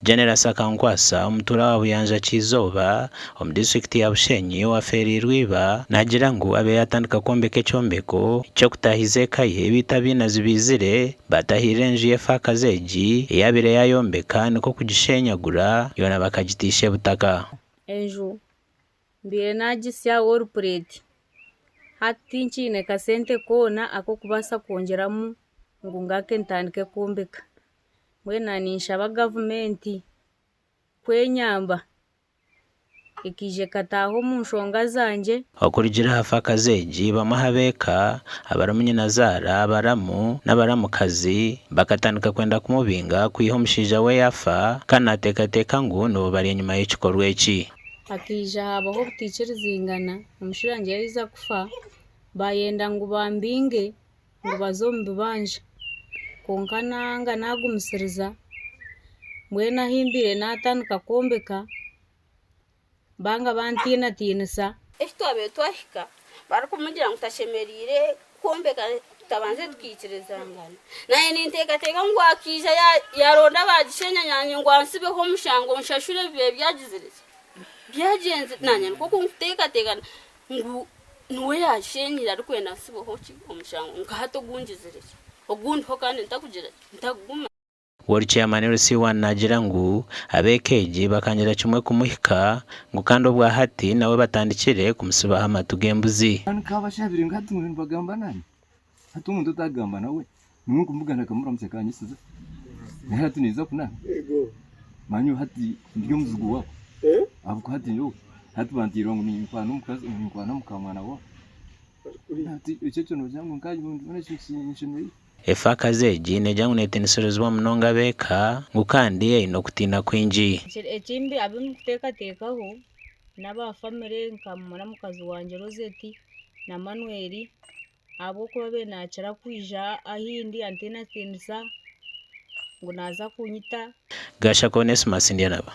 Generous Akankwasa, omutuura wa Buyanja Kyizooba omu disiturikiti ya Bushenyi owafeereirwe iba, naagira ngu abaire yaatandika kwombeka ekyombeko ky'okutaahiza eka ye beitu abainazi baizire baatahirira enju y'efaakazi egi ei abaire yaayombeka nikwo kugishenyagura yoona bakagiteisha ebutaka. Enju mbaire naagisya wall plate hati tinkiine kasente koona ak'okubaasa kwongyeramu ngu ngaruke ntandike kwombeka. Mbwenu naaba ninshaba gavumenti kwenyamba ekaija ekataaha omu nshonga zangye. Okurugiirira aha faakazi egi, bamwe aha b'eka abarimu nyinazaara, abaramu n'abaramukazi bakatandika kwenda kumubinga kwiha omushaija we yaafa kandi naateekateeka ngu nibo bari enyima y'ekikorwa eki. Hakaija haabaho obutaikirizingana, omushaija wangye yaija kufa, baayenda ngu bambinge. ngu baze omu bibanja kwonka nanga nagumisiriza mbwenu ahu mbaire natandika kwombeka banga bantiinatiinisa. Eki twabaire twahika barikumugira ngu tashemereire kwombeka tutabanze tukaikirizangana. Naanye ninteekateeka ngu akaija yaaronda abaagishenya naanye ngu antsibeho omushango nshashure ebibaire byagizire ki, byagyenzire. Naanye nikwo nkuteekateeka Ngu niwe yaashenyire arikwenda ntsibeho ki omushango nka hati ogu ngizire ki ogundiho kandi ntakugira ki ntakuguma. Ward Chairman LC1 naagira ngu ab'eka egi bakangira kimwe kumuhika ngu kandi obwa hati nawe batandikire kumutsibaho amatu g'embuzi. Kandi nkabashabire ngu hati nibagamba nanye, hati omuntu otagamba nawe nimwe nkumubugana nkamuramutsya akanyesiza naye hati naija kunana manya hati ndi omuzigu waabo ahabw'okuba hati nyowe hati banteire ngu ninkwana omukazi ninkwana mukamwana waabo hati ekyo ekyo noogira ngu nkaanye kinshemereire. Efaakazi egi neegira ngu neetiinisirizibwa munonga ab'eka ngu kandi eine okutiina kwingi. Ekindi abu ndikuteekateekaho n'aba famire nka muramukazi wangye Rosette na Manuel ahabw'okuba abaire naakira kwija ahi ndi antiinatiinisa ngu naaza kunyita. Gashaka Onesmus Ndyanabo.